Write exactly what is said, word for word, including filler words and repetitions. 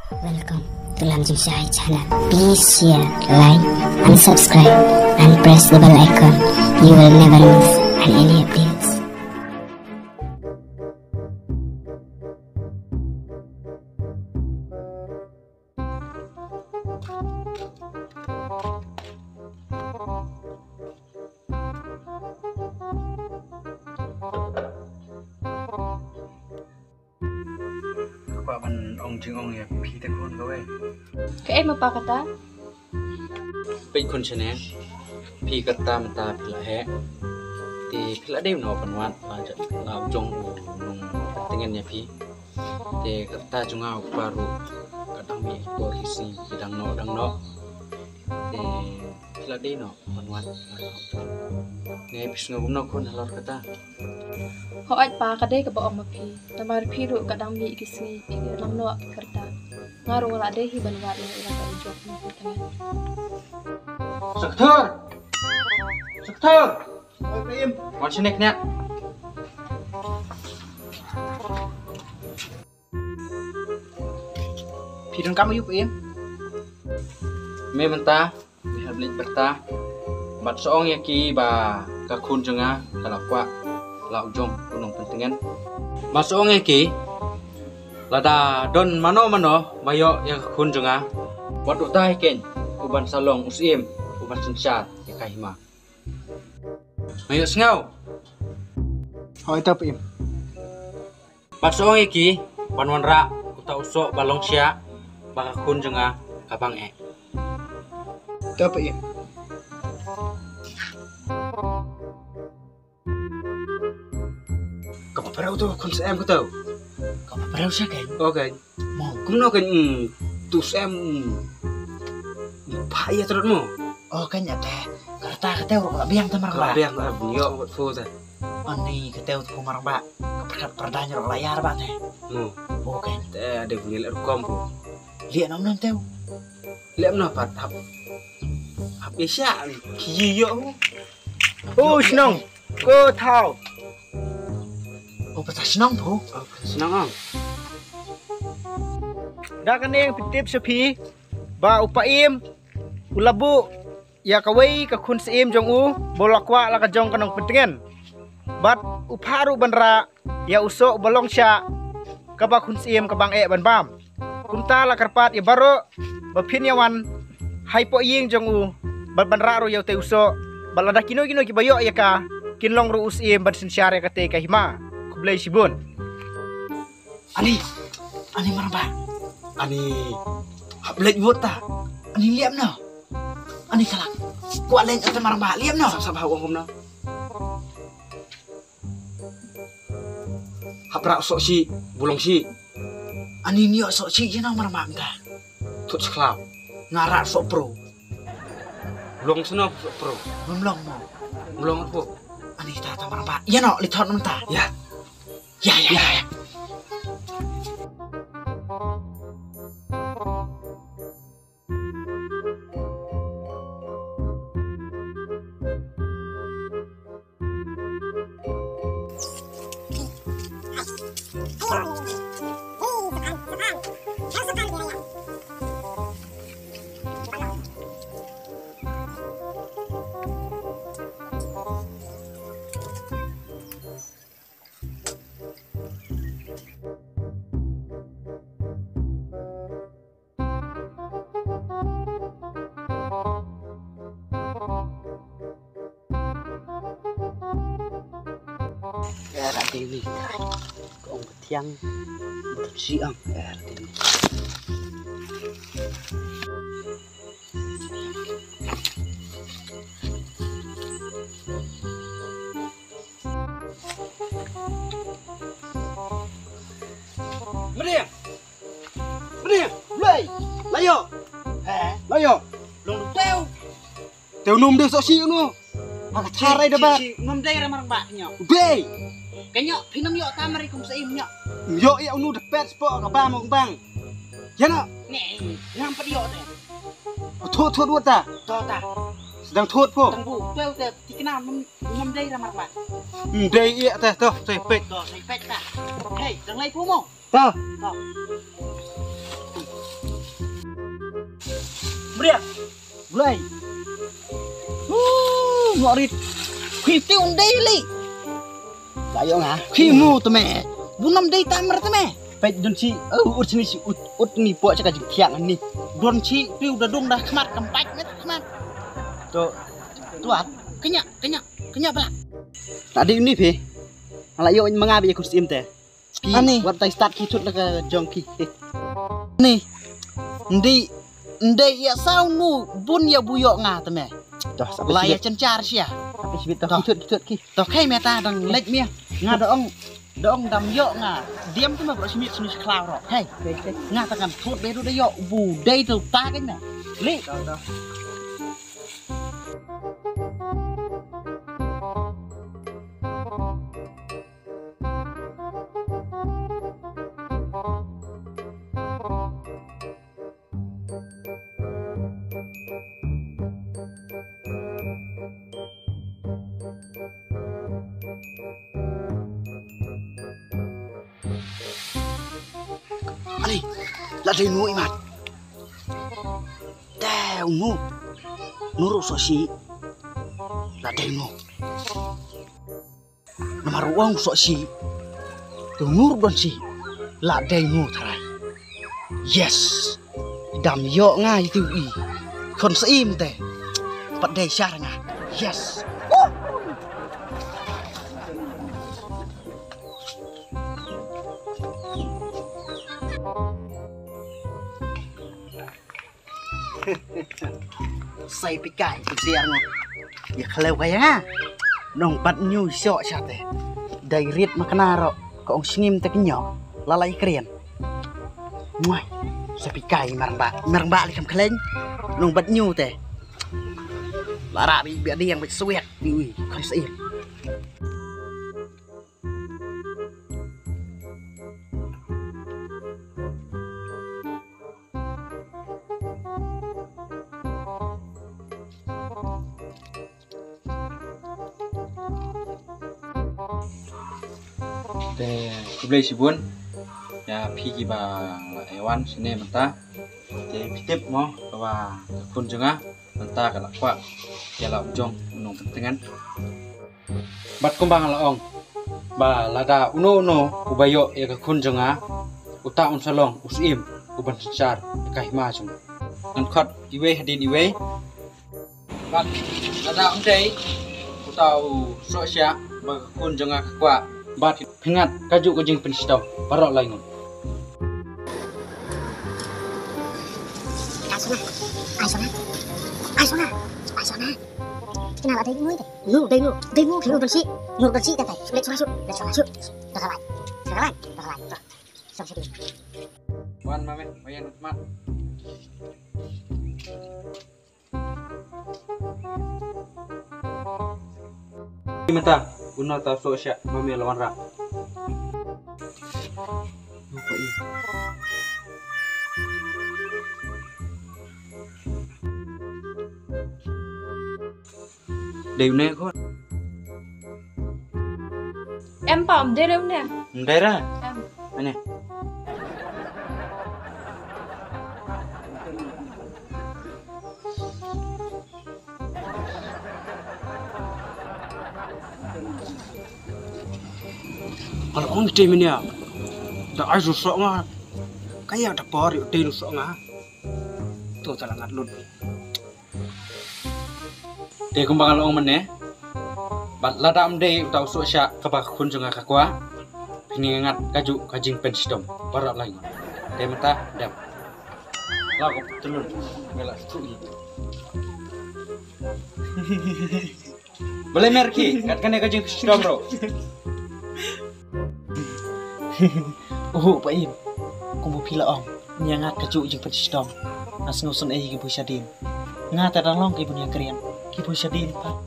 Welcome to Lam Jingshai channel. Please share, like, and subscribe, and press the bell icon. You will never miss any updates. Kwah ban ong jingong ïa phi te khun kawei. Kaei ma pa kata? Peit khun shane. Phi kata mynta phi la heh. Te phi la dei noh ban wad la jong u nongpyntngen ïa phi. Te kata jong nga u kpa ruh ka dang mih por ki sngi ki dang noh dang noh. Te phi la dei noh ban wad. Ne phi sngew kumno khun halor kata? Hooid pa, ka dei kaba ong ma phi. Namar phi ruh ka dang mih ki sngi phi dang noh ki kyrta. Nga ruh nga la dei hi ban wad ïa ira ka jong phi. Sektor. Sektor. Wan shane kñia. Phi donkam aïu pa Im? Me mynta me hap leit byrta bad sa ong ïa ki ba ka khun jong nga ka la kwah la u jong u nongpyntngen. Bad sa ong ïa ki lada don mano mano ba ïoh ïa ka khun jong nga, wat u dei kein u ban sa long u syiem u ban synshar ïa ka hima. Nga ïohsngew. Hooid to pa Im. Bad sa ong ïa ki ban wanrah uta u soh ba long shiah ba ka khun jong nga ka bang eh. To pa Im. Kaba pyrshah uta u khun syiem uta. Kaba pyrshah sha kein. Okay. Mo. Kumno kein, mm, tu syiem, mm. Pha ïa trot mo. Okay, ïa te. Kata kata ruh ka la biang te marang ba. Ka la biang, ka la biang, ïoh wat pho te. Ani kata u tu marang ba. Ka pyrkhat pyrda ïa ruh ka la ïar ba te. Mo. Okay. Te ade bunyi leh rukom pho. Lieh nom nom te. Lieh nom pat hap. Hap ïa sha ki ïoh. Oh, shnong. Ko thaw. Oh, pata shnong pho. Oh, pata shnong ah. Da kane phi tip sha phi ba u pa Im u la buh ïa kawei ka khun syiem jong u ba u la kwah la ka jong ka nongpyntngen. Bad u phah ruh ban rah ïa u soh ba long shiah kaba khun syiem ka bang eh ban bam. Kumta la kyrpad ïa baroh ba phin ïa wan ha i poh ïing jong u bad ban rah ruh ïa utei u soh. Bad lada kino kino kiba ïoh ïa ka kin long ruh u syiem ban synshar ïa katei ka hima. Khublei shibun. Ani, ani marang ba. Ani hap leit wot ta. Ani liam no. Ani kala. Kwah leit ata marang ba liam no. Sap sap ha wong kumno. Hap rah soh shi, bulong shi. Ani nio soh shi jino marang ba mynta. Thut sklaw. Nga rah soh pro. Bulong sno soh pro. Bulong mo. Bulong pro. Ani ta ta marang ba. Ïa no li thot mynta. Ïa. Ïa ïa ïa. Era dini. Kong ketiang. Betul siang. Era dini. Mending. Mending. Lei. Layo. He. Layo. Long teu. Teu num deh sok si nu. Mak tharai deh ba. Num dei ramar ba nyo. Dei. Kenyo pinam yo tamari kum sa im nyo. Yo ya unu depet spok ka ba mong bang. Ya na. Ni. Ngam pedi yo deh. Thut thut wata. Tota. Sedang thut po. Tengbu. Teu teu. Tikna mem mem dei ra marba. Mem dei ïa teh toh, teh pek. Toh, teh pek ta. Hei, dang lai phu mo. Toh. Toh. Blei. Uh, ngok rit. Khi ti un dei li. La ïoh nga. Khi mu te me. Bunam dei tamar te me. Peit don si, uh, ut sini si, ut, ut ni pok sha ka jingthiang ni. Don si, piu da dong da khmat kam pait me khmat. To, tuat. Kenya, kenya, kenya bla. Tadi ni phi. Ala ïoh ma nga ba ïa khun syiem te. Ki, ani. Wat tai start ki thut la ka jong ki. Ni. Ndi, ndei ïa saw nu bun ïa bu ïoh nga te me. Toh, sa la ïa sibit. Chen char sia. Sa sibit toh, toh. Ki thut, ki thut ki. Toh, khai me ta dang leit me. Nga da ong, da ong dam ïoh nga. Diam te me bro sibit sini khlaw ro. Khai. Khai, khai. Nga ta kan thut be du da ïoh bu dei tu ta kan me. Li. Toh, toh. Ani, la dei nu imat. Te nu. Nu ru so si. La dei nu. Namar u ong u soh shi. Te u nur don shi. La dei u tharai. Yes. Dam ïoh nga itu i. Khun syiem te. Pat dei shar nga. Yes. Sai pikai tu siar ngo. Ya kalau kaya nga. Nong bat nyu sok sha te. Dai rit makna ro. Ka ong sngim te kynyo. Lalai kren. Muai. Sai pikai marang ba. Marang ba li kam khleng. Nong bat nyu te. Lara bi bi diang bi suet. Bi ui. Khun syiem. Te khublei shibun ïa phi kiba la wan shane mynta. Te phi tip mo kaba ka khun jong nga mynta ka la kwah ïa la u jong u nongpyntngen. Bad kumba nga la ong ba lada uno uno uba ïoh ïa ka khun jong nga, uta un sa long u syiem uban synshar ïa ka hima jong nga. Ngan khot iwei hadien iwei. Bad lada ym dei uta u sohshah ba ka khun jong nga ka kwah, bad phin ngat kajuh ka jingpynshitom baroh laingut. Ai sona, ai sona, ai sona, ai sona. Kina la dei nu te. Nu, dei nu, dei nu, dei nu don shi. Nu don shi te te. Leit sona shu, leit sona shu. Dah kawan, dah kawan, dah kawan. Song shu. Wan mame, wayan mat. Mynta uno ta sohshah mame la wanrah. Dei une khun. Em pa, ym dei re une. Ym dei re? Em. Ane. Ka la ong te mynne da ai ju soh nga. Ka ïa da por ïa te ju soh nga. To ta la ngat lut. Te kumba nga la ong mynne. Bad lada ym dei uta u sohshah kaba ka khun jong nga ka kwah. Phin ngat kajuh ka jingpynshitom baroh laingut. Te mynta dep. La ko tulun. Nga la shu i. Balei mer ki? Kat kane ka jingpynshitom bro. Uhu pa im. Kumba phi la ong, ngi ngat kajuh jingpynshitom. Nga sngew sngewsih ïa ki bui shadien. Nga te dang long ki bun ïakren. Ki bui shadien pat